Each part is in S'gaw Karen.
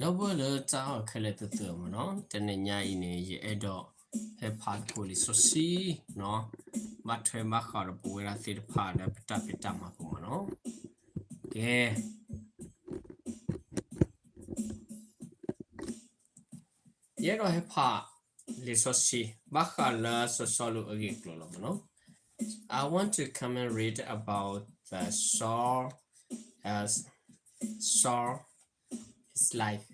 ဒီပုၢ်ဝဲၢ်လၢတၢ်အဲၣ်ခဲလၢာ်သ့ၣ်သုမ့ၢ်နီၤ, တနံၤညါအံၤန့ၣ် ယအဲၣ်ဒိးဟဲဖးသကိးလံာ်စီဆှံနီၤ, ဘၣ်ထွဲဘၣ်ဃးဒီးပဝဲဒၣ်သ့ၣ်တဖၣ်လၢပတၢ်ဖံးတၢ်မၤပူၤမ့ၢ်နီၤ. ကဲ ယအဲၣ်ဒိးဟဲဖးလံာ်စီဆှံ ဘၣ်ဃးလၢစီၤစီလူးအဂ့ၢ်အကျိၤလီၤမ့ၢ်နီၤ. I want to come and read about the Saul, uh, Saul his life.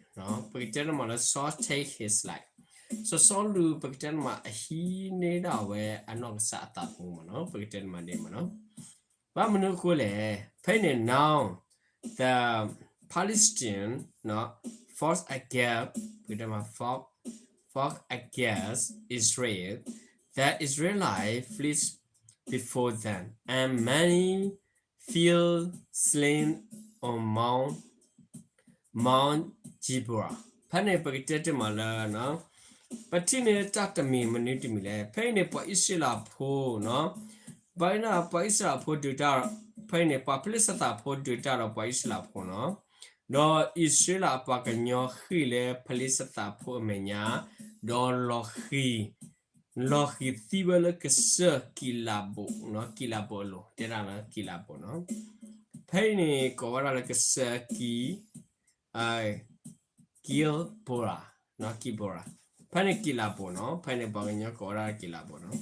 ပကတဲတမးလၢ Saul take his life. စီၤစီလူး ပကတဲတမး အဟံးန့ၢ်ဒၣ်ဝဲအနီၢ်ကစၢ်အသးသမူမ့ၢ်နီၤ, ပကတဲတမးဒ်မ့ၢ်နီၤ. ဘၣ်မနုၤအဃိလဲၣ်, ဖဲအံၤန့ၣ် now the Palestine, နီၤ, fought against, ပကတဲတမး fought, fought against Israel, the Israelites fled before them, and many fell slain on Mount, Mount Gilboa. ဖဲန့ၣ်ပကတဲတမးလၢ ပထံၣ်န့ၢ်တၢ်တမံၤမနုၤတမံၤလဲၣ်, ဖဲအံၤန့ၣ် ပှၤအံၣ်စရ့လးဖိနီၤ, ဘၣ်န့ၣ် ပှၤအံၣ်စရ့လးဖိဒုးတၢ်, ဖဲအံၤန့ၣ် ပှၤဖလ့ၡသးဖိဒုးတၢ်ဒီးပှၤအံၣ်စရ့လးဖိနီၤ, ဒီးအံၣ်စရ့လးအပှၤကညီဃ့ၢ်လၢဖလ့ၡသးဖိအမဲာ်ညါ, ဒီးလီၤဃံၤ, လီၤဃံၤသံဝဲလၢကစၢၢ်ကံးလးဘိး, ကံးလးဘိးအလိၤ, တဲဒၣ်လၢကံးလးဘိးနီၤ. ဖဲအံၤန့ၣ် ကိးဝဲဒၣ်လၢကစၢၢ်ကံး Gilboa, Gilboa. ဖဲန့ၣ်ကံးလးဘိးနီၤ, ဖဲန့ၣ်ပှၤကညီကိးဝဲဒၣ်ကံးလးဘိးနီၤ.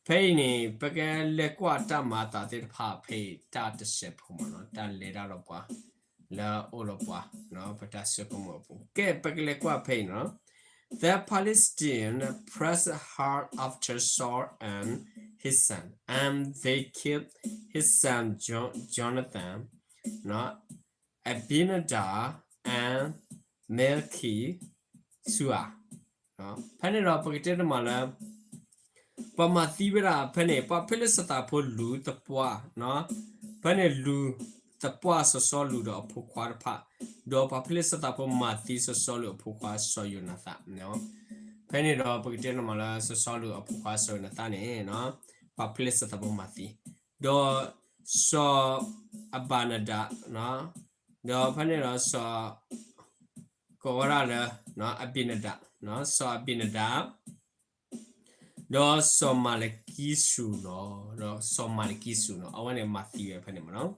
ဖဲအံၤန့ၣ် ပကလဲၤကွၢ်တၢ်မၤအသးသ့ၣ်တဖၣ်ဖဲအံၤတၢ်တစဲးဖိမ့ၢ်နီၤ, တၢ်လဲၤတၢ်ဒီးပှၤ လၢအအိၣ်လၢပှၤ ပတၢ်ဆိကမိၣ်အပူၤ. ကဲ ပကလဲၤကွၢ်ဖဲအံၤနီၤ. The Palestine pressed hard after Saul and his son, and they killed his son Jo-, Jonathan, Abinadab, and Malchishua. ဖဲန့ၣ်ဒီးပကတဲတမးလၢ ပှၤမၤသံဝဲဒၣ်ဖဲန့ၣ် ပှၤဖလ့ၡသးဖိလူၤသပှၢ်, ဖဲန့ၣ်လူၤသပှၢ်စီၤစီလူးဒီးအဖိခွါတဖၣ်, ဒီးပှၤဖလ့ၡသးဖိမၤသံစီၤစီလူးအဖိခွါစီၤယိၤနၤသၣ်. ဖဲန့ၣ်ဒီးပကတဲတမးလၢ စီၤစီလူးအဖိခွါစီၤယိၤနၤသၣ်န့ၣ် ပှၤဖလ့ၡသးဖိမၤသံ, ဒီးစီၤအဘံနဒပ်, ဒီးဖဲန့ၣ်ဒီးစီၤ ကိးဝဲဒၣ်လၢ အဘံနဒပ်, စီၤအဘံနဒပ်, ဒီးစီၤမၤလကံစူၤနီၤ, ဒီးစီၤမၤလကံစူၤနီၤ, အဝဲန့ၣ်မၤသံဝဲဖဲန့ၣ်မ့ၢ်နီၤ.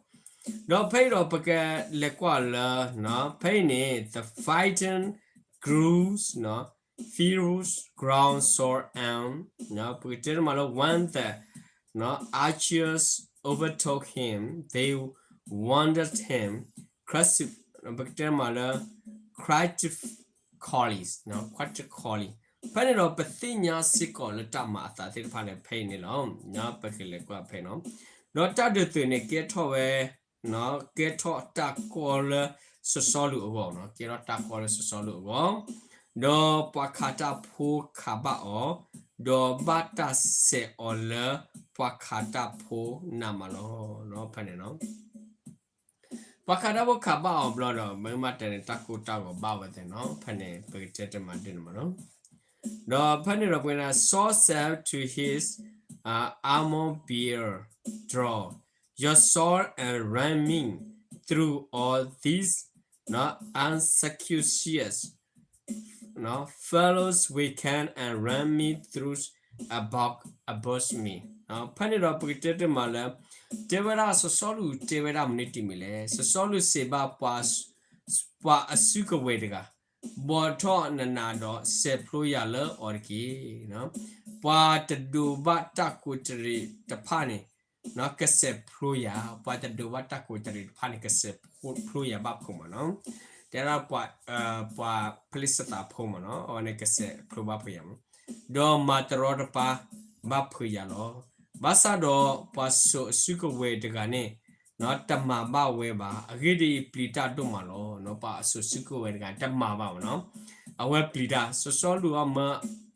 ဒီးဖဲအံၤဒီးပကလဲၤကွၢ်လၢ ဖဲအံၤန့ၣ် the fighting grew fierce around Saul and ပကတဲတမးလၢ when the archers overtook him, they wounded him, ပကတဲတမးလၢ critically, critically. ဖဲန့ၣ်ဒီးပသ့ၣ်ညါစ့ၢ်ကီးလၢတၢ်မၤအသးသ့ၣ်တဖၣ်န့ၣ် ဖဲအံၤန့ၣ်လီၤ. ပကလဲၤကွၢ်ဖဲနီၤ. ဒီးတၢ်ဒုးသုးန့ၣ် ကဲထီၣ်ဝဲ ကဲထီၣ်တၢ်ကီလၢစီၤစီလူးအဂီၢ်နီၤ, ကဲထီၣ်တၢ်ကီလၢစီၤစီလူးအဂီၢ်, ဒီးပှၤခးတၢ်ဖိခးဘၣ်အီၤ, ဒီးဘၣ်တၢ်စဲးအီၤလၢပှၤခးတၢ်ဖိနးမးလီၤ. ဖဲန့ၣ်နီၤ ပှၤခးတၢ်ဖိခးဘၣ်အီၤဘျီဒီး မ့ၢ်မးတဲန့ၣ် တၢ်ကိၢ်တၢ်ဂီၤဘၣ်ဝဲသ့ၣ်နီၤ, ဖဲန့ၣ် ပကတဲတမးဒ်န့ၣ်မးနီၤ. ဒီးဖဲန့ၣ်ဒီးပှၤ Saul said to his armor bearer, Draw your sword and run me through all these unconscious fellows we can and run me through a bog above me. ဖဲန့ၣ်ဒီးပကတဲတမးလၢ တဲဝဲဒၣ်စီၤစီလူးတဲဝဲဒၣ်မနုၤတမံၤလဲၣ်, စီၤစီလူးစံးဘၣ် ပှၤအစုကဝဲၤတဂၤ, ဘီၣ်ထီၣ်နနးဒီးစဲးဖျိယၤလၢအီၤတက့ၢ်. ပှၤတဒိးဘၣ်တၢ်ကူးတရံးတဖၣ်န့ၣ် ကစဲးဖျိယၤ, ပှၤတဒိးဘၣ်တၢ်ကူးတရံးတဖၣ်န့ၣ် ကစဲးဖျိယၤဘၣ်ဖုးမးနီၤ. တဲဒၣ် ပှၤဖလ့ၡသးဖိမးနီၤ, အဝဲန့ၣ်ကစဲးဖျိဘၣ်ဖုးယၤမး, ဒီးမၤတရီတပါဘၣ်ဖုးယၤလီၤ. ဘၣ်ဆၣ်ဒီးပှၤစိာ်အစုကဝဲၤတဂၤန့ၣ် တမၤဘၣ်ဝဲဘၣ်. အဂ့ၢ်ဒ်အံၤ, ပျံၤတၢ်ဒိၣ်မးလီၤ. ပှၤအစိာ်စုကဝဲၤတဂၤတမၤဘၣ်မးနီၤ. အဝဲပျံၤတၢ်, စီၤစီလူးအမၢ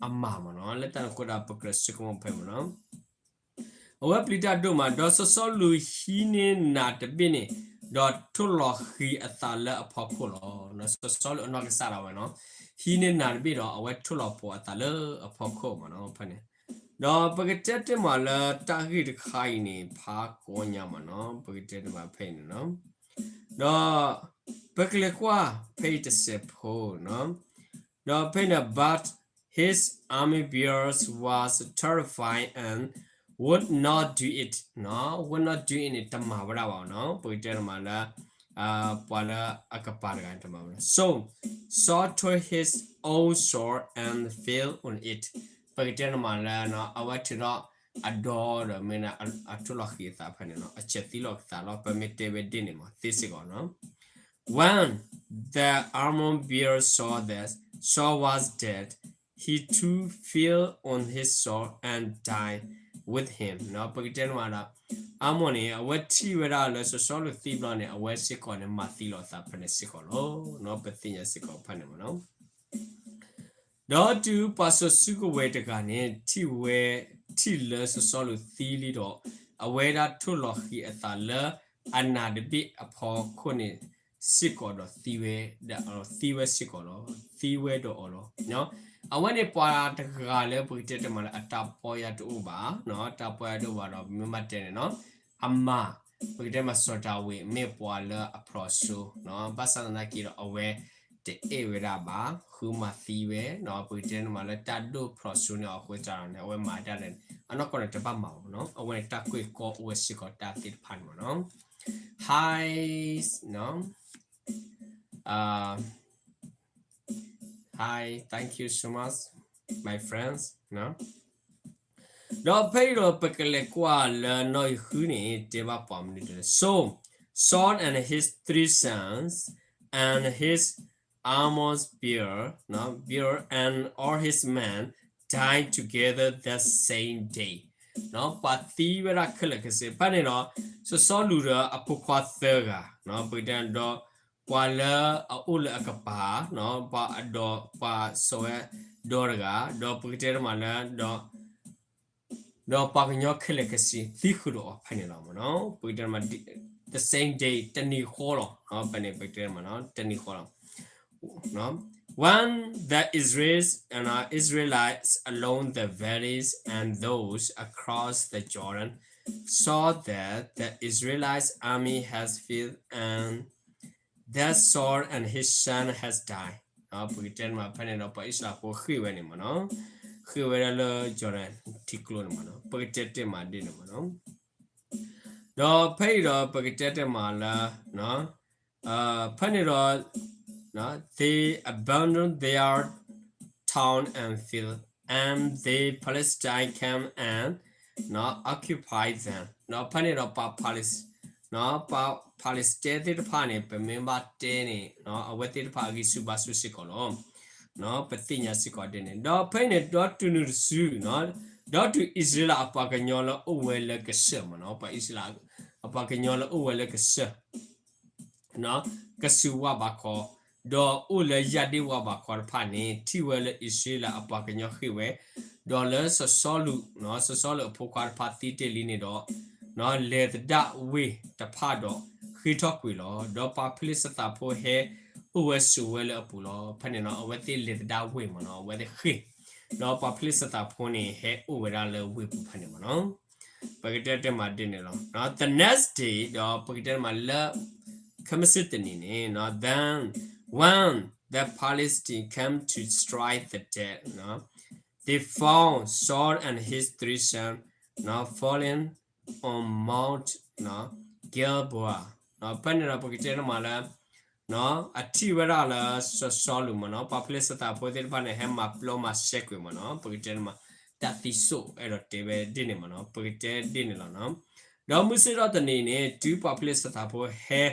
အမၤမးနီၤ. လၢတၢ်န့ၣ်အဃိဒီး ပကြၢးဆိကမိၣ်ဖဲမးနီၤ. အဝဲပျံၤတၢ်ဒိၣ်မး, ဒီးစီၤစီလူးဟံးန့ၢ်နးတဘ့ၣ်န့ၣ်, ဒီးထိၣ်လီၤဃံၤအသးလၢအဖီခိၣ်လီၤ. စီၤစီလူးအနီၢ်ကစၢ်ဒၣ်ဝဲနီၤ, ဟံးန့ၢ်နးတဘ့ၣ်ဒီး အဝဲထိၣ်လီၤပှီၤအသးလၢအဖီခိၣ်မးနီၤ, ဖဲန့ၣ်. ဒီးပကတဲတ့ၢ်မးလၢတၢ်ဂ့ၢ်တခါအံၤန့ၣ် ဖးကိးညါမးနီၤ, ပကတဲတ့ၢ်မးဖဲအံၤန့ၣ်လီၤ. ဒီး ပကလဲၤကွၢ်ဖဲအံၤတစဲးဖိနီၤ, ဒီးဖဲန့ၣ် but his armor-bearer was terrified and would not do it နီၤ, would not do it န့ၣ် တမၤဝဲဒၣ်ဘၣ်နီၤ, ပကတဲတမးလၢ ပှၤလၢအကပၤတဂၤန့ၣ်တမၤဝဲဒၣ်. So Saul took his own sword and fell on it. ပကတဲတမးလၢ အဝဲထုးထီၣ်အဒီဒီးမ့ၢ်အထိၣ်လီၤဃံၤအသးဖဲန့ၣ်နီၤ, အဆဲးသံလီၤကသးလီၤ, ပမ့ၢ်တဲဝဲဒ်န့ၣ်မး သ့စ့ၢ်ကီးနီၤ. When the armor-bearer saw that Saul was dead, he too fell on his sword and died with him. ပကတဲတမးဒီး အၤမိၣ်န့ၣ် အဝဲထံၣ်ဝဲဒၣ်လၢစီၤစီလူးသံဘျီန့ၣ် အဝဲစ့ၢ်ကီးန့ၣ် မၤသံလီၤအသးဖဲန့ၣ်စ့ၢ်ကီးလီၤ. ပသ့ၣ်ညါစ့ၢ်ကီးဖဲန့ၣ်မးနီၤ. ဒီးတုၤပှၤစီၤစုကဝဲၤတဂၤန့ၣ် ထံၣ်ဝဲ, ထံၣ်လၢစီၤစီလူးသံလံဒီး အဝဲဒၣ်ထိၣ်လီၤဃံၤအသးလၢအနးတဘ့ၣ်အဖီခိၣ်န့ၣ် စ့ၢ်ကီးဒီးသံဝဲ, ဒီးသံဝဲစ့ၢ်ကီးလီၤ, သံဝဲဒီးအီၤလီၤ. အဝဲန့ၣ်ပှၤတဂၤလၢပကတဲတမးလၢအတၢ်ပီၢ်ယၢ်တအိၣ်ဘၣ်, တၢ်ပီၢ်ယၢ်တအိၣ်ဘၣ်ဒီး မ့ၢ်ဘၣ်တဲန့ၣ်နီၤ, အမၤ, ပကတဲမးစီၤဒၤဝံးမ့ၢ်ပှၤလၢအဖျိးစိ, ဘၣ်ဆၣ်သနာ်က့ဒီး အဝဲတအဲၣ်ဝဲဒၣ်ဘၣ်, ဃုမၤသံဝဲ, ပကတဲန့ၣ်မးလၢတၢ်ဒိၣ်ဖျိးစိန့ၣ်အဃိသတးဒီးန့ၣ် အဝဲမၤတၢ်လဲၣ်န့ၣ် အနီၢ်ကီၢ်န့ၣ်တဘၣ်မၤဘၣ်နီၤ, အဝဲန့ၣ်တၢ်ကွ့ၢ်ကီအိၣ်ဝဲစ့ၢ်ကီးတၢ်သ့ၣ်တဖၣ်န့ၣ်မးနီၤ. Hi, hi, thank you so much, my friends. ဒီးဖဲအံၤဒီးပကလဲၤကွၢ်လၢနီၣ်ဂံၢ်ဃုန့ၣ် တဲဘၣ်ပှၤမနုၤလဲၣ်. So Saul and his three sons and his armor bearer, bearer and all his men died together that same day. ပှၤသံဝဲဒၣ်ခဲလၢာ်ခဲဆ့ ဖဲန့ၣ်ဒီး စီၤစီလူးဒီးအဖိခွါသၢဂၤ, ပကတဲဒီး ပှၤလၢအအိၣ်လၢအကပၤ, ပှၤအဒီ, ပှၤစီၤဝဲဒီတဂၤ, ဒီးပကတဲတမးလၢ ဒီး ဒီးပှၤကညီခဲလၢာ်ခဲဆ့ သံဃုာ်ဒီးအီၤဖဲန့ၣ်လီၤမးနီၤ. ပကတဲတမး the same day တနံၤဃီလီၤ. ဖဲန့ၣ်ပကတဲတမးနီၤ တနံၤဃီလီၤ. When the Israel, Israelites along the valleys and those across the Jordan saw that the Israelites army has filled and that Saul and his son has died. ပကတဲတမးဖဲန့ၣ်ဒီး ပှၤအံၣ်စရ့လးဖိဃ့ၢ်ဝဲန့ၣ်မးနီၤ, ဃ့ၢ်ဝဲဒၣ်လၢ Jordan ထံကျိန့ၣ်မးနီၤ, ပကတဲတ့ၢ်မးဒ်န့ၣ်မးနီၤ. ဒီးဖဲအံၤဒီးပကတဲတ့ၢ်မးလၢ ဖဲန့ၣ်ဒီး they abandoned their town and field, and the Philistine came and occupy them. ဖဲန့ၣ်ဒီး ပှၤ Philistine သ့ၣ်တဖၣ်န့ၣ် ပမ့ၢ်ဘၣ်တဲန့ၣ် အဝဲသ့ၣ်တဖၣ်အဂံၢ်ဆူၣ်ဘါဆူၣ်စ့ၢ်ကီးလီၤ. ပသ့ၣ်ညါစ့ၢ်ကီးဒ်န့ၣ် ဒီးဖဲအံၤန့ၣ် ဒီးတုၤနုၤတစု ဒီးတုၤအံၣ်စရ့လးအပှၤကညီလၢအိၣ်ဝဲလၢကစၢၢ်မးနီၤ, ပှၤအံၣ်စရ့လးအပှၤကညီလၢအိၣ်ဝဲလၢကစၢၢ် ကစၢၢ်ဝၣ်ဘးခီ, ဒီးအိၣ်လၢယၢ်ဒ့ၣ်ဝၣ်ဘးခီတဖၣ်န့ၣ် ထံၣ်ဝဲလၢအံၣ်စရ့လးအပှၤကညီဃ့ၢ်ဝဲ, ဒီးလၢစီၤစီလူး, စီၤစီလူးအဖိခွါတဖၣ်သံတ့ၢ်လံန့ၣ်ဒီး, လဲၤသဒၣ်ဝ့ၢ်တဖၣ်ဒီးဃ့ထီၣ်ကွံာ်လီၤ. ဒီးပှၤဖံလံးစတံးဖိဟဲအိၣ်ဝဲဆိးဝဲလၢအပူၤလီၤ. ဖဲန့ၣ်နီၤ အဝဲသ့ၣ်လဲၤသဒၣ်ဝ့ၢ်မးနီၤ အဝဲသ့ၣ်ဃ့ၢ်, ဒီးပှၤဖံလံးစတံးဖိန့ၣ် ဟဲအိၣ်ဝဲဒၣ်လၢဝ့ၢ်ပူၤဖဲန့ၣ်မးနီၤ. ပကတဲတ့ၢ်မးဒ်န့ၣ်လီၤ. The next day ဒီးပကတဲတ့ၢ်မးလၢ ခဲမုၢ်ဆ့ၣ်တနံၤန့ၣ်, then when the Philistines came to strike the dead, they found Saul and his three sons fallen on Mount Gilboa. ဖဲန့ၣ်ဒီးပကတဲတ့ၢ်မးလၢ အထံၣ်ဝဲဒၣ်လၢစီၤစီလူးမးနီၤ, ပှၤဖံလံးစတံးဖိသ့ၣ်တဖၣ်န့ၣ် ဟဲမၤပျီမၤစဲကွံာ်မးနီၤ, ပကတဲတ့ၢ်မး တၢ်သံစိၣ်အဲၣ်ဒိးတဲဝဲဒ်န့ၣ်မးနီၤ, ပကတဲဒ်န့ၣ်လီၤနီၤ. ဒီးမုၢ်ဆ့ၣ်ထီၣ်တနံၤန့ၣ် တုၤပှၤဖံလံးစတံးဖိဟဲ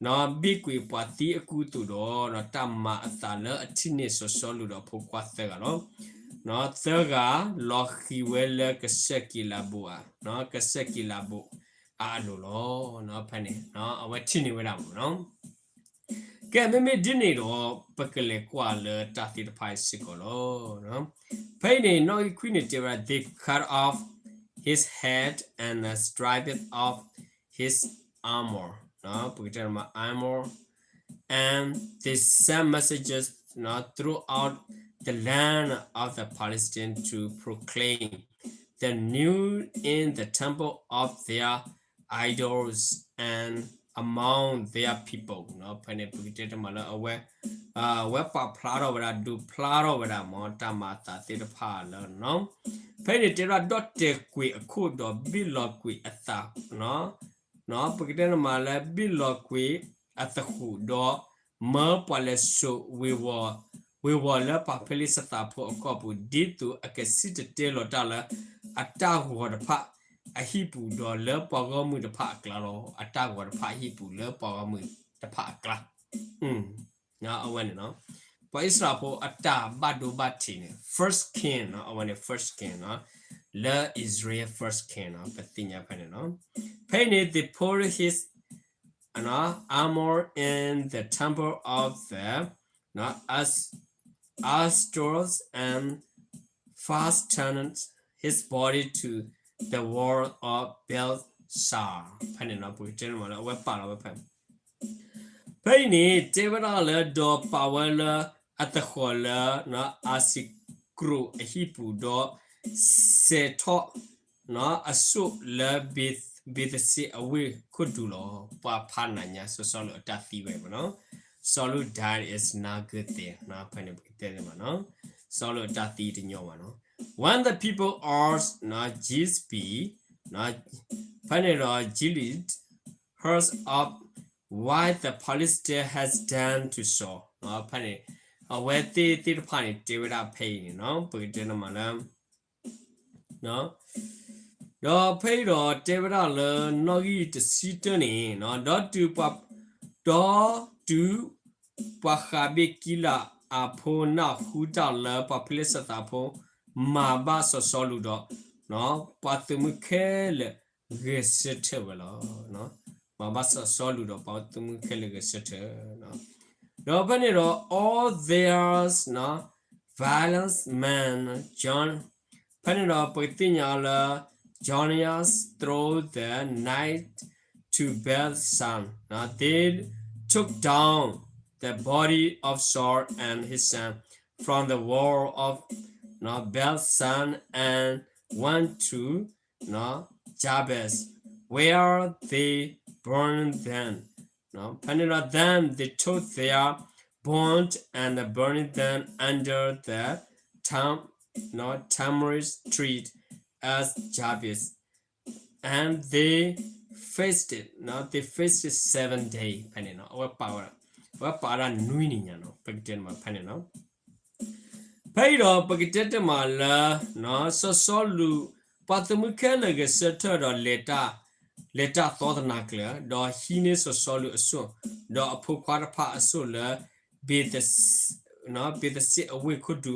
ဘ့ၣ်ကွံာ်ပှၤသံအကူအသိးဒီး တၢ်မၤအသးလၢအထံၣ်န့ၢ်စီၤစီလူးဒီးအဖိခွါသၢဂၤလီၤ. သၢဂၤလီၤဃံၤဝဲလၢကစၢၢ်ကံးလးဘိ, ကစၢၢ်ကံးလးဘိအလိၤလီၤ. ဖဲန့ၣ် အဝဲထံၣ်န့ၢ်ဝဲဒၣ်မးနီၤ. ကဲ မ့မ့ၢ်ဒ်န့ၣ်ဒီး ပကလဲၤကွၢ်လၢတၢ်သ့ၣ်တဖၣ်အံၤစ့ၢ်ကီးလီၤ. ဖဲအံၤန့ၣ် နီၣ်ဂံၢ်ခွံန့ၣ်တဲဝဲဒၣ် they cut off his head and stripped off his armor, ပကတဲမး armor, and they sent messages throughout the land of the Palestine to proclaim the new in the temple of their idols and among their people ဖဲန့ၣ် ပကတဲတမးလၢအဝဲ အဝဲပာ်ဖျါထီၣ်ဝဲဒၣ် ဒုးဖျါထီၣ်ဝဲဒၣ်မ့ၢ်တၢ်မၤအသးသ့ၣ်တဖၣ်လၢ ဖဲအံၤန့ၣ်တဲဝဲဒၣ် ဒီးတဲာ်ကွံာ်အခိၣ်ဒီးဘ့ၣ်လီၤကွံာ်အသး ပကတဲနမးလၢဘ့ၣ်လီၤကွံာ်အသဃုာ်ဒီး မၢပှၤလဲၤစိာ်ဝ့ၤဝီၤလၢပှၤဖလ့ၡသးဖိအကီၢ်ပူၤ ဒ်သိးအကစံၣ်တဲၤတဲလီၤတၢ်လၢအတၢ်ဂီၤတဖၣ်အဟံၣ်ပူၤ ဒီးလၢပှၤဂီၢ်မုၢ်တဖၣ်အကျါလီၤ. အတၢ်ဂီၤတဖၣ်အဟံၣ်ပူၤလၢပှၤဂီၢ်မုၢ်တဖၣ်အကျါ အဝဲန့ၣ် ပှၤအံၣ်စရ့လးဖိအတၢ်ဘၣ်ဒိဘၣ်ထံးန့ၣ် first king အဝဲန့ၣ် first king လၢ Israel first king ပသ့ၣ်ညါဖဲန့ၣ် ဖဲအံၤန့ၣ် they put his armor in the temple of the Ashtoreth and fastened his body to the wall of Bethshan ဖဲန့ၣ် ပကတဲမးလၢ အဝဲပာ်လီၤဝဲဖဲ ဖဲအံၤန့ၣ် တဲဝဲဒၣ်လၢ ဒီးပာ်ဝဲလၢအသဃီၤလၢ အၤစံးကရိးအဟံၣ်ပူၤ ဒီးစဲးထီၣ်အစိၣ်လၢ ဘ့းသစ့းအဝ့ၢ်ခိၣ်ဒူလီၤ. ပှၤဖးနၤညါ စီၤစီလူးအတၢ်သံဝဲမးနီၤ စီလူး died is not good thing ဖဲန့ၣ် ပကတဲမးနီၤ စီလူးအတၢ်သံတညီဘၣ်နီၤ When the people of Jezreel ဖဲန့ၣ်ဒီး Gilead heard of what the Philistine had done to Saul ဖဲန့ၣ် အဝဲသ့ၣ်သ့ၣ်တဖၣ်န့ၣ် တဲဝဲဒၣ်ဖဲအံၤန့ၣ်နီၤ ပကတဲနမးလၢ ဒီးဖဲအံၤဒီးတဲဝဲဒၣ်လၢနီၣ်ဂံၢ်တဆံတၢန့ၣ် ဒီးတုၤပှၤ ဒီးတုၤပှၤဃးဘ့ၣ်ကံလးအဖိနၢ်ဟူတၢ်လၢပှၤဖလ့ၡသးဖိ မၤဘၣ်စီၤစီလူးဒီး ပှၤသုးမုၢ်ခဲလၢာ်ဂဲၤဆၢထၢၣ်ဝဲလီၤ. မၤဘၣ်စီၤစီလူးဒီးပှၤသုးမုၢ်ခဲလၢာ်ဂဲၤဆၢထၢၣ် ဒီးဖဲန့ၣ်ဒီး all their valiant men joined ဖဲန့ၣ်ဒီးပကသ့ၣ်ညါလၢ journeyed through the night to Bethshan, they took down the body of Saul and his son from the wall of Bethshan and went to Jabes, where they burned them. ဖဲန့ၣ်ဒီး then they took their bones and buried them under the tam, tamarisk tree at Jabes, and they fasted, they fasted seven days. ဖဲန့ၣ် အဝဲပာ်ဝဲဒၣ် အဝဲပာ်ဝဲဒၣ်နွံနံၤညါနီၤ ပကတဲမးဖဲန့ၣ်နီၤ ဖဲအံၤဒီးပကတဲတမးလၢ စီၤစီလူး ပှၤသုးမုၢ်ခဲလၢာ်ဂဲၤဆၢထၢၣ်ဒီး လဲၤတၢ်သီသနၤကျၢၤ ဒီးဟံးန့ၢ်စီၤစီလူးအစိၣ် ဒီးအဖိခွါတဖၣ်အစိၣ်လၢ ဘ့းသစ့းအဝ့ၢ်ခိၣ်ဒူ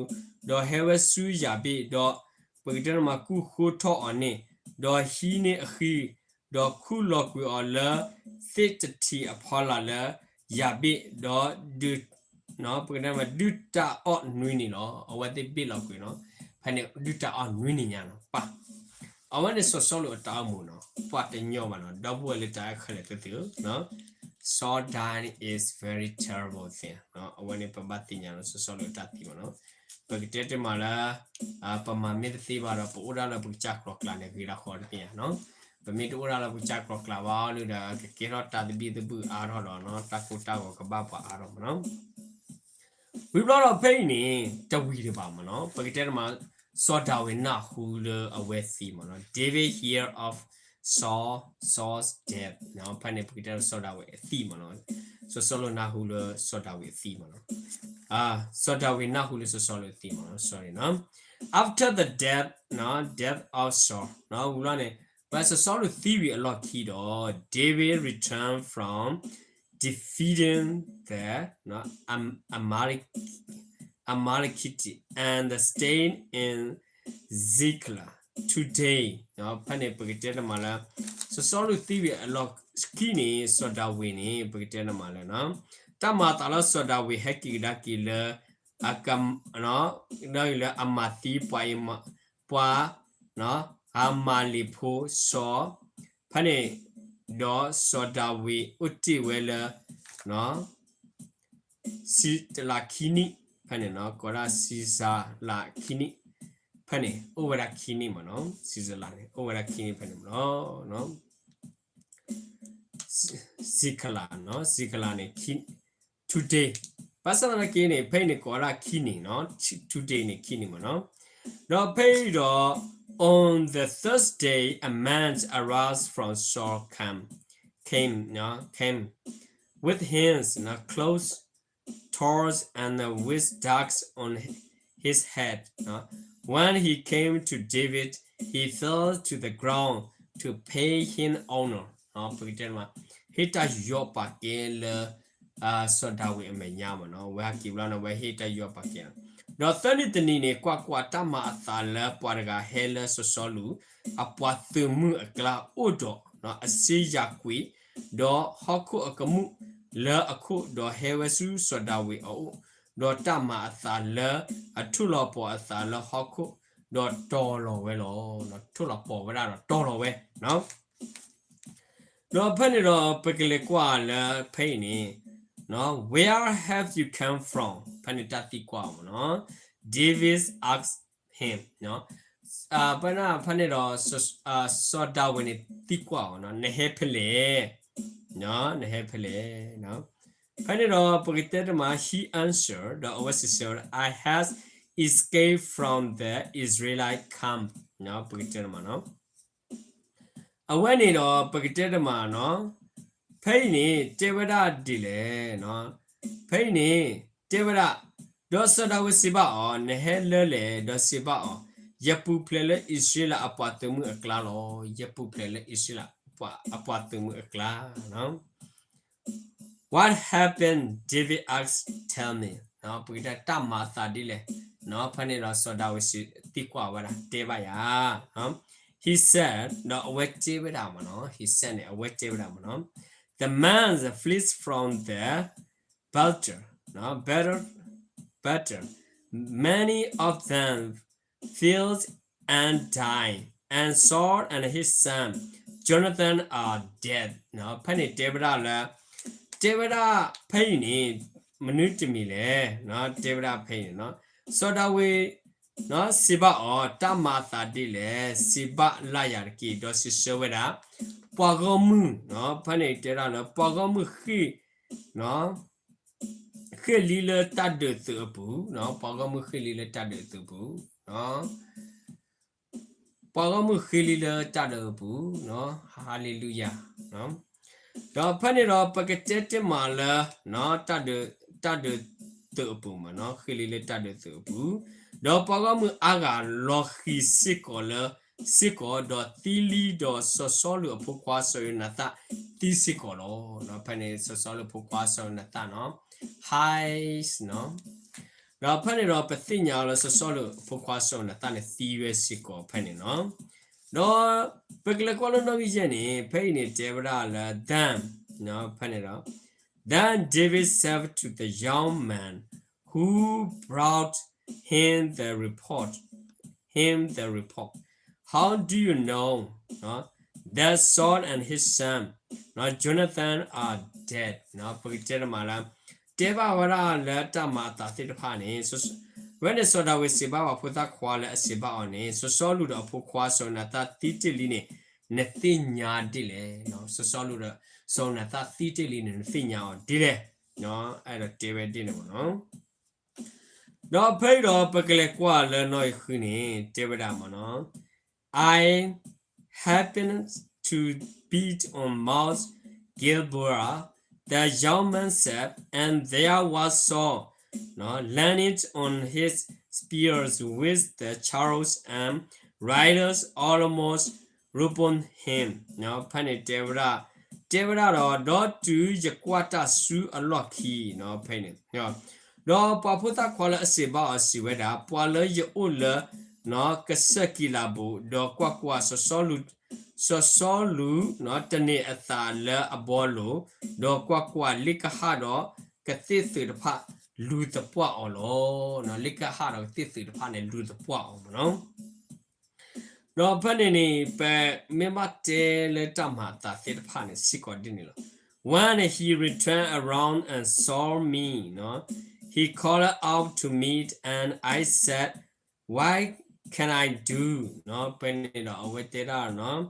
ဒီးဟဲဝဲဆူယၤဘ့ၣ် ဒီးပကတဲမးကူၣ်ဃိထီၣ်အီၤန့ၣ် ဒီးဟံးန့ၢ်အဃံ ဒီးခူၣ်လီၤကွံာ်အီၤလၢသ့ၣ်တထံးအဖီလာ်လၢယၤဘ့ၣ် ဒီး ပကတဲမးဒုၣ်တၢ်အီၣ်နွံနံၤလီၤ. အဝဲသ့ၣ်ဘ့ၣ်လီၤကွံာ်နီၤ ဖဲန့ၣ်ဒုၣ်တၢ်အီၣ်နွံနံၤညါနီၤ ပၢ် အဝဲန့ၣ်စီၤစီလူးအတၢ်အိၣ်မူနီၤ ပှၤတညီဘၣ်နီၤ ဒီပုၢ်ဝဲၢ်လၢတၢ်အဲၣ်ခဲလၢာ်သ့ၣ်ဧၢ Saul dying is very terrible thing အဝဲန့ၣ်ပဘၣ်သ့ၣ်ညါလၢစီၤစီလူးအတၢ်သံမးနီၤ ပကတဲတမးလၢ ပမၤမ့ၢ်တသ့ဘၣ်ဒီး ပအိၣ်ဒၣ်လၢပကစၢ်ကျိၤကျဲန့ၣ် ဂ့ၤဒၣ်ဃီတသ့ဧါနီၤ ပမ့ၢ်တအိၣ်ဒၣ်လၢပကစၢ်ကျိၤကျဲဘၣ်လၢဒီး ကကဲထီၣ်တၢ်သဘံၣ်သဘုၣ်အါထီၣ်ဒီး တၢ်ကိၢ်တၢ်ဂီၤကဘၣ်ပှၤအါထီၣ်မးနီၤ ဝံၤဘျီဒီးဖဲအံၤန့ၣ် တဝံၤဒံးဘၣ်မးနီၤ ပကတဲတမး စီၤဒၤဝံးနၢ်ဟူလၢအဝဲသံမးနီၤ David hear of Saul, Saul's death ဖဲန့ၣ် ပကတဲစီၤဒၤဝံးအသံမးနီၤ စီၤစီလူးနၢ်ဟူလၢစီၤဒၤဝံးအသံမးနီၤ စီၤဒၤဝံးနၢ်ဟူလၢစီၤစီလူးအသံမးနီၤ sorry နီၤ after the death, death of Saul ဝံၤဘျီန့ၣ် ဖဲစီၤစီလူးသံဝံၤအလီၢ်ခံဒီး David returned from defeating the Amalekite and stayed in Ziklag two days ဖဲန့ၣ်ပကတဲတမးလၢ စီၤစီလူးသံဝံၤအလီၢ်ခံန့ၣ် စီၤဒၤဝံးန့ၣ် ပကတဲတမးလၢ တၢ်မၤအသးလၢစီၤဒၤဝံးဟဲက့ၤကဒါက့ၤလၢ အက လၢအမၤသံပှၤ ပှၤ အမၤလ့းဖိစီၤ ဖဲန့ၣ် ဒီးစီၤဒၤဝံးအိၣ်တ့ၢ်ဝဲလၢ စံးလးခံနံၣ် ဖဲန့ၣ် ကိးဒၣ်စံးလးခံနံၣ် ဖဲန့ၣ် အိၣ်ဝဲဒၣ်ခံနံၣ်မးနီၤ စံးလးန့ၣ် အိၣ်ဝဲဒၣ်ခံနံၣ်ဖဲန့ၣ်မးနီၤ Ziklag နီၤ, Ziklag န့ၣ် today, ဘၣ်ဆၣ်သနာ်က့န့ၣ် ဖဲအံၤန့ၣ်ကိးဝဲဒၣ်ခံနံၤနီၤ, today န့ၣ်ခံနံၤမ့ၢ်နီၤ. ဒီးဖဲအံၤဒီး on the third day a man arose from Saul came, came, နီၤ, came with his clothes torn and with dust on his head. When he came to David, he fell to the ground to pay him honor. ပကတဲမး ဟ့ၣ်တၢ်ယီၤပာ်ကဲလၢ စီၤဒၤဝံးအမဲာ်ညါမ့ၢ်နီၤ, ဝဲဟဲက့ၤဘျီန့ၣ် ဝဲဟ့ၣ်တၢ်ယီၤပာ်ကဲလီၤ. ဒီးသၢနံၤတနံၤန့ၣ် ကွၢ်ကွၢ်, တၢ်မၤအသးလၢပှၤတဂၤဟဲလၢစီၤၡီလူး အပှၤသုးမုၢ်အကျါအိၣ်ဒီး အစ့ယၤကွံာ် ဒီးဟီၣ်ခိၣ်အကမူၣ်လၢအခိၣ်, ဒီးဟဲဝဲဆူစီၤဒၤဝံးအအိၣ်, ဒီးတၢ်မၤအသးလၢအထိၣ်လီၤပှီၤအသးလၢဟီၣ်ခိၣ်, ဒီးတီၤလီၤဝဲလီၤ. ထိၣ်လီၤပှီၤဝဲဒၣ်ဒီးတီၤလီၤဝဲ ဒီးဖဲန့ၣ်ဒီး ပကလဲၤကွၢ်လၢဖဲအံၤန့ၣ်, Where have you come from? ဖဲန့ၣ်တၢ်သံကွၢ်အီၤမ့ၢ်နီၤ, David asked him. ဖဲန့ၣ်ဒီး စီၤဒၤဝံးန့ၣ်သံကွၢ်အီၤ, နဟဲဖဲလဲၣ်, နဟဲဖဲလဲၣ်. ဖဲန့ၣ်ဒီးပကတဲတမး he answered, ဒီးအဝဲစံးဆၢဝဲဒၣ်, I have escaped from the Israelite camp. ပကတဲတမးနီၤ အဝဲန့ၣ်ဒီးပကတဲတမးနီၤ, ဖဲအံၤန့ၣ်တဲဝဲဒၣ်ဒ်လဲၣ်, ဖဲအံၤန့ၣ်တဲဝဲဒၣ်, ဒီးစီၤဒၤဝံးစံးဘၣ်အီၤ, နဟဲလၢလဲၣ်, ဒီးစံးဘၣ်အီၤ, ယပူၤဖျဲးလၢအံၣ်စရ့လးအပှၤသုးမုၢ်အကျါလီၤ. ယပူၤဖျဲးလၢအံၣ်စရ့လးအပှၤသုးမုၢ်အကျါ What happened, David asked, tell me. ပကတဲတၢ်မၤအသးဒ်လဲၣ်, ဖဲန့ၣ်ဒီးစီၤဒၤဝံးစံးသံကွၢ်ဝဲဒၣ် တဲဘၣ်ယၤ, he said, ဒီးအဝဲတဲဝဲဒၣ်မ့ၢ်နီၤ, he said န့ၣ် အဝဲတဲဝဲဒၣ်မ့ၢ်နီၤ, the men fled from the battle, battle, battle, many of them fell and died, and Saul and his son Jonathan are dead. ဖဲန့ၣ်တဲဝဲဒၣ်လၢ, တဲဝဲဒၣ်ဖဲအံၤန့ၣ် မနုၤတမံၤလဲၣ်, တဲဝဲဒၣ်ဖဲအံၤန့ၣ်, စီၤဒၤဝံး စံးဘၣ်အီၤ, တၢ်မၤအသးဒ်လဲၣ်, စံးဘၣ်လၢယၤတက့ၢ်. ဒီးစံးဆၢဝဲဒၣ်, ပှၤဂီၢ်မုၢ်, ဖဲန့ၣ်တဲဒၣ်လၢ ပှၤဂီၢ်မုၢ်ဃ့ၢ်, ဃ့ၢ်လံလၢတၢ်ဒုးသုးအပူၤ, ပှၤဂီၢ်မုၢ်ဃ့ၢ်လံလၢတၢ်ဒုးသုးအပူၤ, ပှၤဂီၢ်မုၢ်ဃ့ၢ်လံလၢတၢ်ဒုးအပူၤ, ဟါလ့လူယၤ. ဒီးဖဲန့ၣ်ဒီးပကတဲတ့ၢ်မးလၢ တၢ်ဒုးသုးအပူၤမ့ၢ်နီၤ, ဃ့ၢ်လံလၢတၢ်ဒုးသုးအပူၤ, ဒီးပှၤဂီၢ်မုၢ်အါဂၤလီၤဃံၤစ့ၢ်ကီးလၢစ့ၢ်ကီး, ဒီးသံလံ, ဒီးစီၤစီလူးအဖိခွါစီၤယိၤနၤသၣ် သံစ့ၢ်ကီးလီၤ. ဒီးဖဲန့ၣ်စီၤစီလူးအဖိခွါစီၤယိၤနၤသၣ်နီၤ, ဟါ, ဒီးဖဲန့ၣ်ဒီးပသ့ၣ်ညါလၢစီၤစီလူးအဖိခွါစီၤယိၤနၤသၣ်န့ၣ်သံဝဲစ့ၢ်ကီးဖဲန့ၣ်နီၤ. ဒီးပကလဲၤကွၢ်လၢနီၣ်ဂံၢ်ယဲၢ်န့ၣ် ဖဲအံၤန့ၣ်တဲဝဲဒၣ်လၢ then, ဖဲန့ၣ်ဒီး Then David said to the young man who brought him the report, him the report, How do you know that Saul and his son Jonathan are dead? ပကတဲတမးလၢ တဲဘၣ်ဝဲဒၣ်လၢတၢ်မၤအသးသ့ၣ်တဖၣ်န့ၣ်, ဝဲန့ၣ်စီၤဒၤဝံးစံးဘၣ်ပှၤဖိသၣ်ခွါလၢအစံးဘၣ်အီၤန့ၣ်, စီၤစီလူးဒီးအဖိခွါစီၤယိၤနၤသၣ်သံတ့ၢ်လံန့ၣ် နသ့ၣ်ညါဒ်လဲၣ်. စီၤစီလူးဒီးစီၤယိၤနၤသၣ်သံတ့ၢ်လံန့ၣ် နသ့ၣ်ညါအီၤဒ်လဲၣ်. အဲၣ်ဒိးတဲဝဲဒ်န့ၣ်မ့ၢ်နီၤ. ဒီးဖဲအံၤဒီးပကလဲၤကွၢ်လၢနီၣ်ဂံၢ်ဃုန့ၣ် တဲဝဲဒၣ်မ့ၢ်နီၤ, I happened to be on Mount Gilboa, the young man said, and there was Saul leaning on his spear with the chariots and riders almost upon him. ဖဲန့ၣ်တဲဝဲဒၣ်, တဲဝဲဒၣ်ဒီး ဒီးတုၤယကွၢ်တၢ်ဆူအလီၢ်ခံ, ဖဲန့ၣ် ဒီးပှၤဖိသၣ်ခွါလၢအစံးဘၣ်အီၤစံးဝဲဒၣ်, ပှၤလၢယအိၣ်လၢကစၢၢ်ကံးလးပူၤ, ဒီးကွၢ်ကွၢ်, စီၤစီလူး, စီၤစီလူးတန့ၢ်အသးလၢအဘီလိၤ, ဒီးကွၢ်ကွၢ်, လ့ၣ်ကဟၣ်ဒီးကသ့ၣ်သုးတဖၣ်လူၤသပှၢ်အီၤလီၤ. လ့ၣ်ကဟၣ်ဒီးကသ့ၣ်သုးတဖၣ်န့ၣ် လူၤသပှၢ်အီၤမ့ၢ်နီၤ. ဒီးဖဲန့ၣ်န့ၣ် ပမ့ၢ်ဘၣ်တဲလၢတၢ်မၤအသးသ့ၣ်တဖၣ်န့ၣ် စ့ၢ်ကီးဒ်န့ၣ်လီၤ. When he returned around and saw me, he called out to me, and I said, What can I do? ဖဲန့ၣ်ဒီးအဝဲတဲဒၣ်,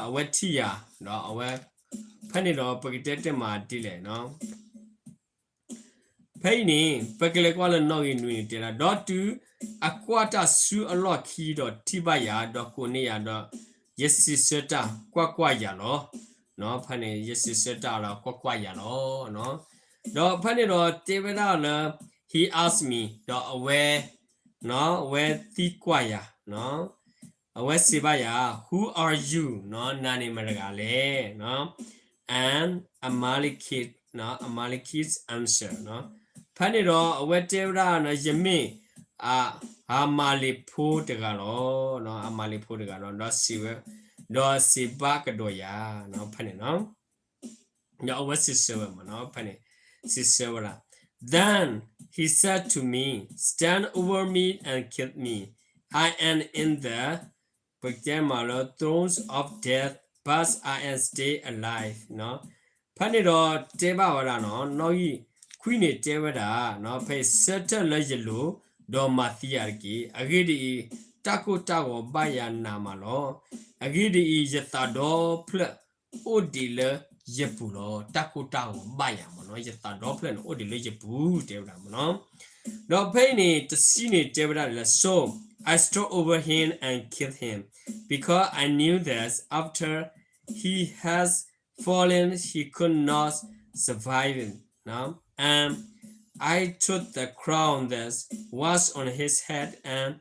အဝဲထံၣ်ယၤ, ဒီးအဝဲ ဖဲန့ၣ်ဒီးပကတဲတမးဒ်လဲၣ်နီၤ. ဖဲအံၤန့ၣ် ပကလဲၤကွၢ်လၢနီၣ်ဂံၢ်နွံန့ၣ်တဲဒၣ်, ဒီးတုၤအကွၢ်တၢ်ဆူအလီၢ်ခံဒီးထံၣ်ဘၣ်ယၤ, ဒီးကိးန့ၢ်ယၤဒီး ယစံးဆၢတၢ်, ကွၢ်ကွၢ်ယၤလီၤ. ဖဲန့ၣ် ယစံးဆၢတၢ်ဒီးကွၢ်ကွၢ်ယၤလီၤ. ဒီးဖဲန့ၣ်ဒီးတဲဝဲဒၣ်လၢ he asked me, ဒီးအဝဲ အဝဲသံကွၢ်ယၤ အဝဲစံးဘၣ်ယၤ, who are you, နၤန့ၣ်မတၤတဂၤလဲၣ် and Amalekite, Amalekite answered, ဖဲန့ၣ်ဒီးအဝဲတဲဝဲဒၣ်, ယမ့ၢ် အမၤလ့းဖိတဂၤလီၤ, အမၤလ့းဖိတဂၤလီၤ, ဒီးစံးဝဲ, ဒီးစံးဘၣ်ကဒီးယၤ, ဖဲန့ၣ် ဒီးအဝဲစံးဆၢဝဲမ့ၢ်နီၤ, ဖဲန့ၣ် စံးဆၢဝဲဒၣ်, then he said to me, stand over me and kill me, I am in the, ပကတဲမးလၢ throes of death, but I am still alive, ဖဲန့ၣ်ဒီးတဲဘၣ်ဝဲဒၣ်နီၤ, နီၣ်ဂံၢ်ခွံန့ၣ်တဲဝဲဒၣ်, ဖဲအံၤဆၢထၢၣ်လၢယလိၤ, ဒီးမၤသံယၤတက့ၢ်. အဂ့ၢ်ဒ်အံၤ, တၢ်ကိၢ်တၢ်ဂီၤဘၣ်ယၤနးမးလီၤ. အဂ့ၢ်ဒ်အံၤ, ယသးဒီဖျၢၣ်အိၣ်ဒံးလၢယပူၤလီၤ. တၢ်ကိၢ်တၢ်ဂီၤဘၣ်ယၤမ့ၢ်နီၤ, ယသးဒီဖျၢၣ်န့ၣ်အိၣ်ဒံးလၢယပူၤ တဲဝဲဒၣ်မ့ၢ်နီၤ. ဒီးဖဲအံၤန့ၣ် တဆံန့ၣ်တဲဝဲဒၣ်လၢ so I strode over him and killed him, because I knew that after he has fallen, he could not survive it. And I took the crown that was on his head and,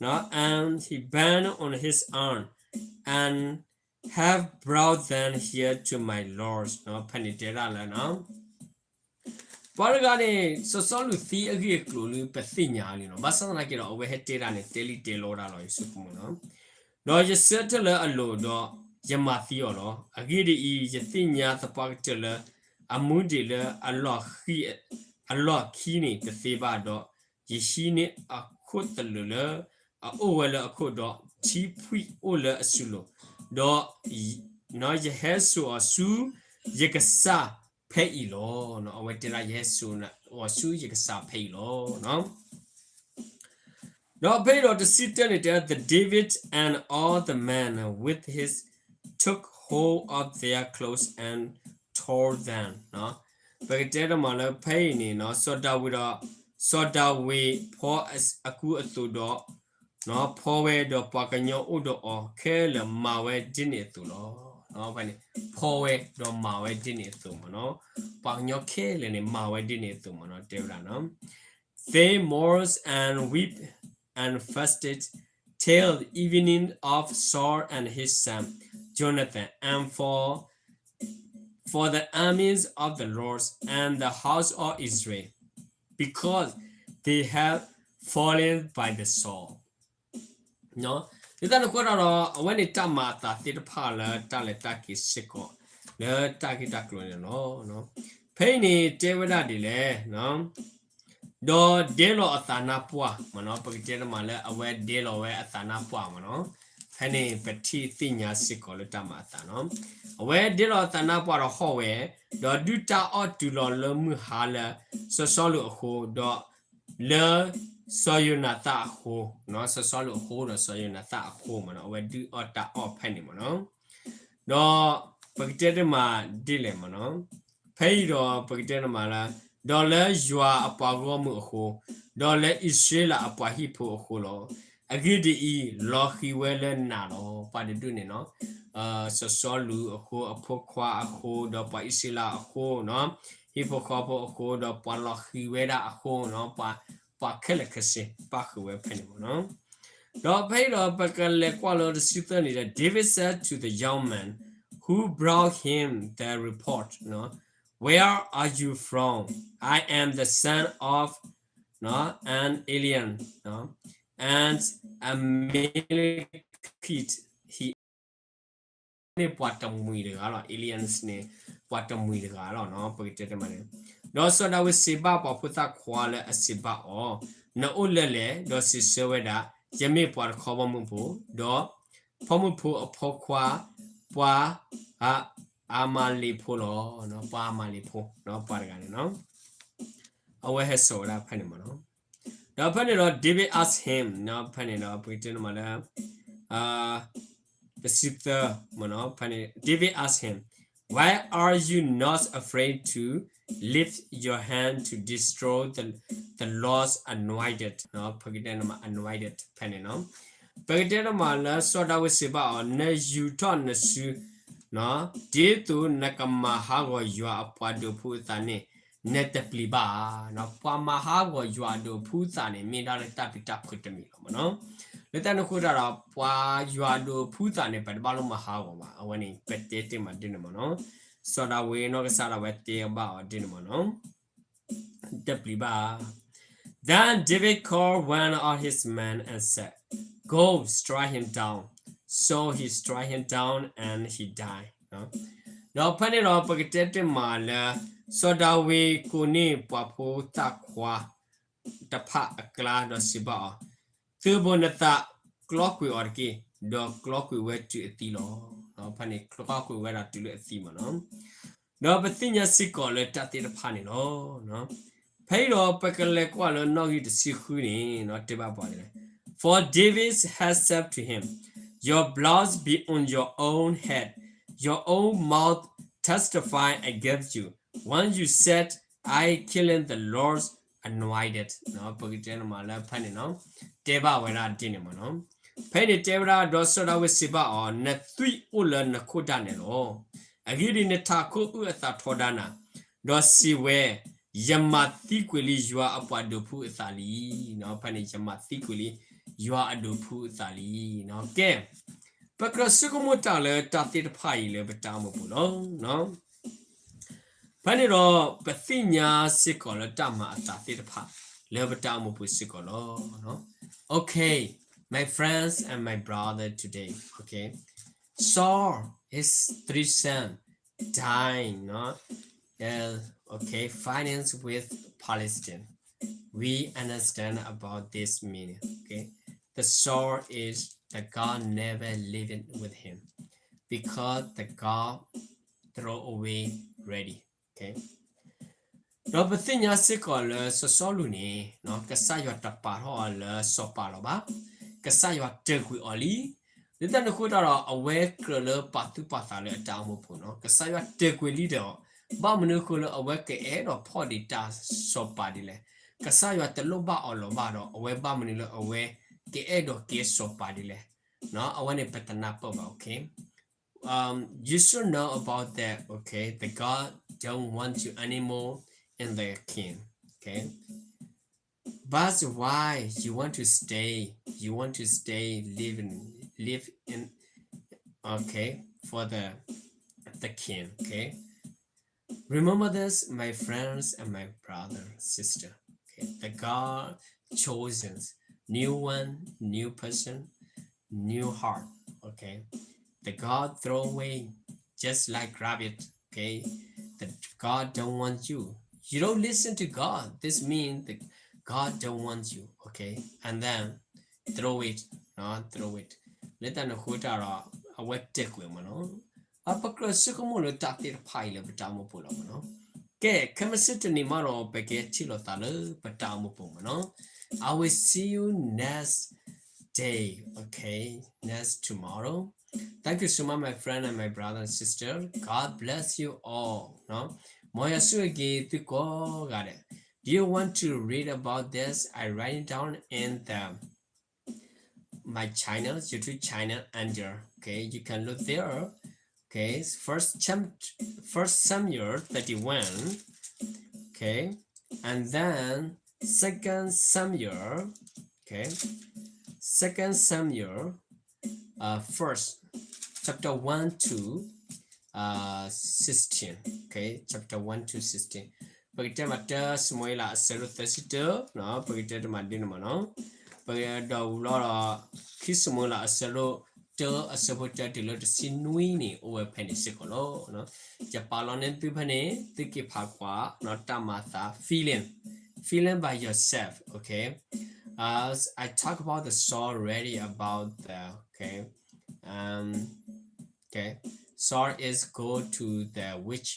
and he band on his arm, and have brought them here to my lord. ဖဲန့ၣ်တဲဒၣ်လၢ ပှၤတဂၤန့ၣ် စီၤစီလူးသံအဂ့ၢ်အကျိၤလၢပသ့ၣ်ညါလံနီၤ, ဘၣ်ဆၣ်သနာ်က့ဒီး အဝဲဟဲတဲဒၣ်န့ၣ် တဲလံတဲလီဝဲဒၣ်လီၤ ယဆိကမိၣ်နီၤ. ဒီးယဆၢထၢၣ်လၢအလိၤဒီး ယမၤသံအီၤလီၤ. အဂ့ၢ်ဒ်အံၤ, ယသ့ၣ်ညါသပှၢ်ကတၢၢ်လၢ အမူဒံးလၢ အလီၢ်ခံန့ၣ်တသ့ဘၣ်ဒီး, ယဟံးန့ၢ်အခိၣ်သလုးလၢ အအိၣ်ဝဲလၢအခိၣ်, ဒီးထံဖှံၣ်အိၣ်လၢအစုလိၤ, ဒီး ယဟဲစိာ်အီၤဆူယကစၢ်ဖဲအံၤလီၤ. အဝဲတဲဒၣ် ယဟဲစိာ်အီၤဆူယကစၢ်ဖဲအံၤလီၤ. ဒီးဖဲအံၤဒီးတဆံတၢန့ၣ်တဲ, the David and all the men with his took hold of their clothes and tore them. ပကတဲတမးလၢဖဲအံၤန့ၣ် စီၤဒၤဝံးဒီး စီၤဒၤဝံးဖီအကူအသိးဒီး ဖီဝဲဒီးပှၤကညီအိၣ်ဒီးအီၤခဲလၢာ်မၤဝဲဒ်န့ၣ်အသိးလီၤ. ဖဲန့ၣ် ဖီဝဲဒီးမၤဝဲဒ်န့ၣ်အသိးမ့ၢ်နီၤ, ပှၤကညီခဲလၢာ်န့ၣ် မၤဝဲဒ်န့ၣ်အသိးမ့ၢ်နီၤ တဲဝဲဒၣ်နီၤ. They mourned and wept and fasted till evening of Saul and his son Jonathan, and for, for the armies of the Lord and the house of Israel, because they had fallen by the sword. ဒ်သိးန့ၣ်အဃိဒီး အဝဲန့ၣ်တၢ်မၤအသးသ့ၣ်တဖၣ်လၢတၢ်လဲၤတၢ်က့ၤစ့ၢ်ကီး လၢတၢ်ဂ့ၢ်တၢ်ကျိၤန့ၣ်လီၤ. ဖဲအံၤန့ၣ်တဲဝဲဒၣ်ဒ်လဲၣ် ဒီးဒဲလီၤအသးနါပှၢ်မ့ၢ်နီၤ, ပကတဲတမးလၢအဝဲဒဲလီၤဝဲအသးနါပှၢ်မ့ၢ်နီၤ, ဖဲန့ၣ်ပထံၣ်သ့ၣ်ညါစ့ၢ်ကီးလၢတၢ်မၤအသးနီၤ, အဝဲဒဲလီၤအသးနါပှၢ်ဒီးဟီၣ်ဝဲ, ဒီးဒုၣ်တၢ်အီၣ်တုၤလီၤလၢမုၢ်ဟါလၢ စီၤစီလူးအဃိ, ဒီးလၢစီၤယိၤနၤသၣ်အဃိ, စီၤစီလူးအဃိဒီးစီၤယိၤနၤသၣ်အဃိမ့ၢ်နီၤ, အဝဲဒုၣ်အီၣ်တၢ်အီၣ်ဖဲန့ၣ်မ့ၢ်နီၤ. ဒီးပကတဲတမးဒ်လဲၣ်မ့ၢ်နီၤ, ဖဲအံၤဒီးပကတဲတမးလၢ ဒီးလၢယွၤအပှၤဂီၢ်မုၢ်အဃိ, ဒီးလၢအံၣ်စရ့လးအပှၤဟံၣ်ဖိအဃိလီၤ. အဂ့ၢ်ဒ်အံၤ, လီၤဃံၤဝဲလၢနၤလီၤ. ပှၤတဒူၣ်န့ၣ်နီၤ, စီၤစီလူးအဃိ, အဖိခွါအဃိ, ဒီးပှၤအံၣ်စရ့လးအဃိနီၤ, ဟံၣ်ဖိဃီဖိအဃိ, ဒီးပှၤလီၤဃံၤဝဲဒၣ်အဃိနီၤ, ပှၤခဲလၢာ်ခဲဆ့ ပၣ်ဃုာ်ဝဲဖဲန့ၣ်မ့ၢ်နီၤ. ဒီးဖဲအံၤဒီးပကလဲၤကွၢ်လၢတဆံသၢန့ၣ်ဒီး David said to the young man who brought him the report, Where are you from? I am the son of an alien, an Amalekite, he န့ၣ်ပှၤတမှံၤတဂၤလီၤ, aliens န့ၣ် ပှၤတမှံၤတဂၤလီၤ, ပကတဲတမးန့ၣ်. ဒီးစီၤဒၤဝံးစံးဘၣ်ပှၤဖိသၣ်ခွါလၢအစံးဘၣ်အီၤ, နအိၣ်လၢလဲၣ်, ဒီးစံးဆၢဝဲဒၣ်, ယမ့ၢ်ပှၤတခီဘီမုၢ်ဖိ, ဒီးဖီမုၢ်ဖိအဖိခွါ, ပှၤအမၤလ့းဖိလီၤ, ပှၤအမၤလ့းဖိ, ပှၤတဂၤန့ၣ် အဝဲဟဲစိာ်ဝဲဒၣ်ဖဲန့ၣ်မ့ၢ်နီၤ. ဒီးဖဲန့ၣ်ဒီး David asked him, ဖဲန့ၣ်ဒီး ပကတဲန့ၣ်မးလၢ တဆံသၢမ့ၢ်နီၤ, ဖဲန့ၣ် David asked him, Why are you not afraid to lift your hand to destroy the, the Lord's anointed? ပကတဲန့ၣ်မး anointed ဖဲန့ၣ်နီၤ. ပကတဲန့ၣ်မးလၢစီၤဒၤဝံးစံးဘၣ်အီၤ, နယူာ်ထီၣ်နစု ဒ်သိးနကမၤဟးဂီၤယွၤအပှၤဒိးဖုအသးန့ၣ် နတပျံၤဘၣ်ဧါ. ပှၤမၤဟးဂီၤယွၤအဒိးဖုအသးန့ၣ် မ့ၢ်ဒၣ်လၢတၢ်ပျံၤတၢ်ဖုးတမံၤလီၤမ့ၢ်နီၤ. လၢတၢ်န့ၣ်အဃိတၢ်ဒီး ပှၤယွၤအဒိးဖုအသးန့ၣ် ပတဘၣ်လိၣ်မၤဟးဂီၤဘၣ်. အဝဲန့ၣ် ပတဲတ့ၢ်မးဒ်န့ၣ်မ့ၢ်နီၤ. စီၤဒၤဝံးနီၢ်ကစၢ်ဒၣ်ဝဲတဲဘၣ်အီၤဒ်န့ၣ်မ့ၢ်နီၤ. တပျံၤဘၣ်. Then David called one of his men and said, Go, strike him down. So he struck him down and he died. ဒီးဖဲန့ၣ်ဒီး ပကတဲတ့ၢ်မးလၢ စီၤဒၤဝံးကိးန့ၢ်ပှၤဖိသၣ်ခွါတဖၣ်အကျါ ဒီးစံးဘၣ်အီၤ, သုးဘူးနသး, ကျီကွံာ်အီၤတက့ၢ်, ဒီးကျီကွံာ်ဝဲတုၤအသံလီၤ. ဖဲန့ၣ် ကျီကွံာ်ဝဲဒၣ်တုၤလၢအသံမ့ၢ်နီၤ. ဒီးပသ့ၣ်ညါစ့ၢ်ကီးလၢတၢ်သ့ၣ်တဖၣ်န့ၣ်လီၤ. ဖဲအံၤဒီးပကလဲၤကွၢ်လၢနီၣ်ဂံၢ်တဆံဃုန့ၣ် တဲဘၣ်ပှၤဒ်လဲၣ်. For David had said to him, Your blood be on your own head, your own mouth testify against you, when you said, I killing the Lord's anointed. ပကတဲန့ၣ်မးလၢဖဲန့ၣ်နီၤ တဲဘၣ်ဝဲဒၣ်ဒ်န့ၣ်မ့ၢ်နီၤ. ဖဲန့ၣ်တဲဝဲဒၣ် ဒီးစီၤဒၤဝံးစံးဘၣ်အီၤ, နသွံၣ်အိၣ်လၢနခိၣ်ဒၣ်နဲလီၤ. အဂ့ၢ်ဒ်အံၤ, နထးခိၣ်အုၣ်အသးထီဒါနၤ, ဒီးစံးဝဲ, ယမၤသံကွံာ်လံယွၤအပှၤဒိးဖုအသးလံ. ဖဲန့ၣ် ယမၤသံကွံာ်လံ ယွၤအဒိးဖုအသးလံ. ကဲ, ပကြၢးဆိကမိၣ်တၢ်လၢတၢ်သ့ၣ်တဖၣ်အံၤလၢပတၢ်အိၣ်မူပူၤလီၤ. ဖဲန့ၣ်ဒီး ပသ့ၣ်ညါစ့ၢ်ကီးလၢတၢ်မၤအသးသ့ၣ်တဖၣ်လၢပတၢ်အိၣ်မူပူၤစ့ၢ်ကီးလီၤ. Okay, my friends and my brother today, okay, Saul, his three sons, dying, no? Uh, okay, finance with Palestine. We understand about this meaning, okay? The Saul is the God never living with him because the God throw away ready, okay? ဒီးပသ့ၣ်ညါစ့ၢ်ကီးလၢစီၤစီလူးန့ၣ် ကစၢ်ယွၤတပာ်ထီၣ်အီၤလၢစီၤပၤလီၤဘၣ်. ကစၢ်ယွၤတ့ၢ်ကွံာ်အီၤလံ. လၢတၢ်န့ၣ်အဃိတၢ်ဒီး အဝဲကြၢးလၢပာ်သူၣ်ပာ်သးလၢအတၢ်အိၣ်မူပူၤနီၤ. ကစၢ်ယွၤတ့ၢ်ကွံာ်လံဒီး ဘၣ်မနုၤအဃိလၢအဝဲကအဲၣ်ဒိးဖီၣ်ဒံးတၢ်စီၤပၤဒ်လဲၣ်. ကစၢ်ယွၤတလိၣ်ဘၣ်အီၤလီၤဘၣ်ဒီး အဝဲဘၣ်မနုၤလၢအဝဲကအဲၣ်ဒိးက့ၤစီၤပၤဒ်လဲၣ်. အဝဲန့ၣ်ပတနၢ်ပၢၢ်ဘၣ်, okay? Um, you should know about that, okay? The God don't want you anymore in the king, okay? But why you want to stay? You want to stay living, live in, okay, for the the king, okay? Remember this, my friends and my brother, sister. Okay, the God chosen new one, new person, new heart. Okay, the God throw away just like rabbit. Okay, the God don't want you. You don't listen to God. This means the God don't want you. Okay, and then throw it, not throw it. လၢတၢ်န့ၣ်အဃိတၢ်ဒီး အဝဲတ့ၢ်ကွံာ်မ့ၢ်နီၤ. အပကြၢးဆိကမိၣ်လၢတၢ်သ့ၣ်တဖၣ်အံၤလၢပတၢ်အိၣ်မူပူၤလီၤမ့ၢ်နီၤ. ကဲ, ခဲမုၢ်ဆ့ၣ်တနံၤမးဒီး ပကထံၣ်လိာ်သးလၢပတၢ်အိၣ်မူပူၤမ့ၢ်နီၤ. I will see you next day, okay? Next tomorrow. Thank you so much, my friend and my brother and sister. God bless you all. မ်ယွၤဆိၣ်ဂ့ၤက့ၤသုကိးဂၤဒဲး. Do you want to read about this? I write it down in the my channel, YouTube channel under. Okay, you can look there. Okay, first Sam, First Samuel thirty-one. Okay, and then Second Samuel. Okay, Second Samuel, uh, first chapter one to uh sixteen. Okay, chapter one to sixteen. ပကတဲမး တၢ Samuel အဆၢဒိၣ်သၢဆံတၢ, ပကတဲတမးဒ်န့ၣ်မ့ၢ်နီၤ. ပကဒီးဝံၤလီၤဒီး ခံ Samuel အဆၢဒိၣ်တၢ အဆၢဖိတၢတုၤလၢတဆံနွံန့ၣ် အိၣ်ဝဲဖဲန့ၣ်စ့ၢ်ကီးလီၤ. ယပာ်လီၤန့ၢ်သုဖဲန့ၣ် သုက့ၤဖးကွၢ် တၢ်မၤအသး feeling, feeling by yourself, okay? As I talk about the Saul already about the, okay, um, okay, Saul is go to the witch,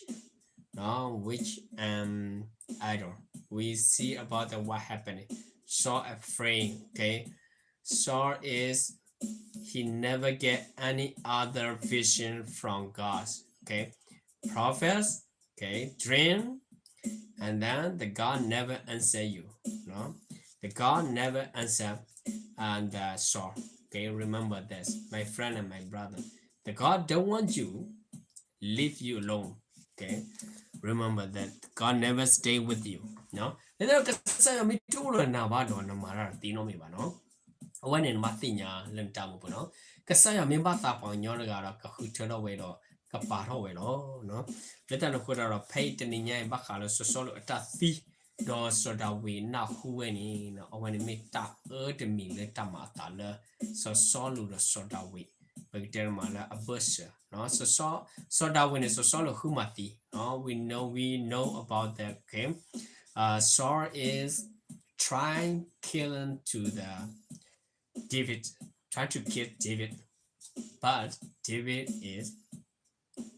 no, witch and idol. We see about the what happening. Saul afraid, okay? Saul is, he never get any other vision from God, okay? prophets, okay, dream, and then the God never answer you. No? The God never answer and uh, Saul. Okay, remember this, my friend and my brother. The God don't want you leave you alone. Okay, remember that God never stay with you. No? လၢကစၢ်ယွၤမ့ၢ်တအိၣ်လၢနၤဘၣ်ဒီး နမၤတၢ်တသ့နီတမံၤဘၣ်နီၤ. အဝဲန့ၣ်နဘၣ်သ့ၣ်ညါလၢနတၢ်အိၣ်မူပူၤနီၤ. ကစၢ်ယွၤမ့ၢ်ဘၣ်သးပှၤကညီတဂၤဒီး ကဃုထၢထီၣ်ဝဲဒီး ကပာ်ထီၣ်ဝဲလီၤ. လၢတၢ်န့ၣ်အဃိဒီး ဖဲအံၤတနံၤညါအံၤ ဘၣ်ဃးလၢစီၤစီလူးအတၢ်သံ ဒီးစီၤဒၤဝံးနၢ်ဟူဝဲန့ၣ် အဝဲန့ၣ်မ့ၢ်တၢ်အၢတမံၤလၢတၢ်မၤအသးလၢ စီၤစီလူးဒီးစီၤဒၤဝံး ပကတဲတမးလၢအဘၢၣ်စၢၤ စီၤဒၤဝံးန့ၣ် စီၤစီလူးဃုမၤသံ we know, we know about that, okay? Uh, Saul is trying killing to the David, trying to kill David, but David is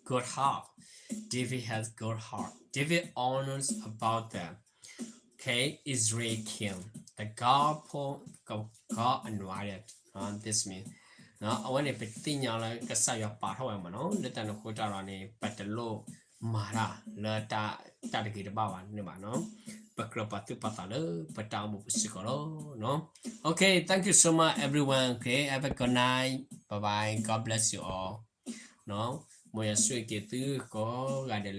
good heart. David has good heart. David honors about the, okay, Israel king, the God, God anointed. Uh, this mean အဝဲန့ၣ် ပသ့ၣ်ညါလၢကစၢ်ယွၤပာ်ထီၣ်ဝဲမးနီၤ. လၢတၢ်န့ၣ်အဃိတၢ်ဒီးန့ၣ် ပတလိၣ်မၤတၢ်လၢတၢ်တဂ့ၤတဘၣ်ဘၣ်န့ၣ်ဘၣ်နီၤ. ပကြၢးပာ်သူၣ်ပာ်သးလၢပတၢ်အိၣ်မူပူၤစ့ၢ်ကီးလီၤ. Okay, thank you so much everyone. Okay, have a good night. Bye bye. God bless you all. မ်ယွၤဆိၣ်ဂ့ၤက့ၤသုကိးဂၤဒဲး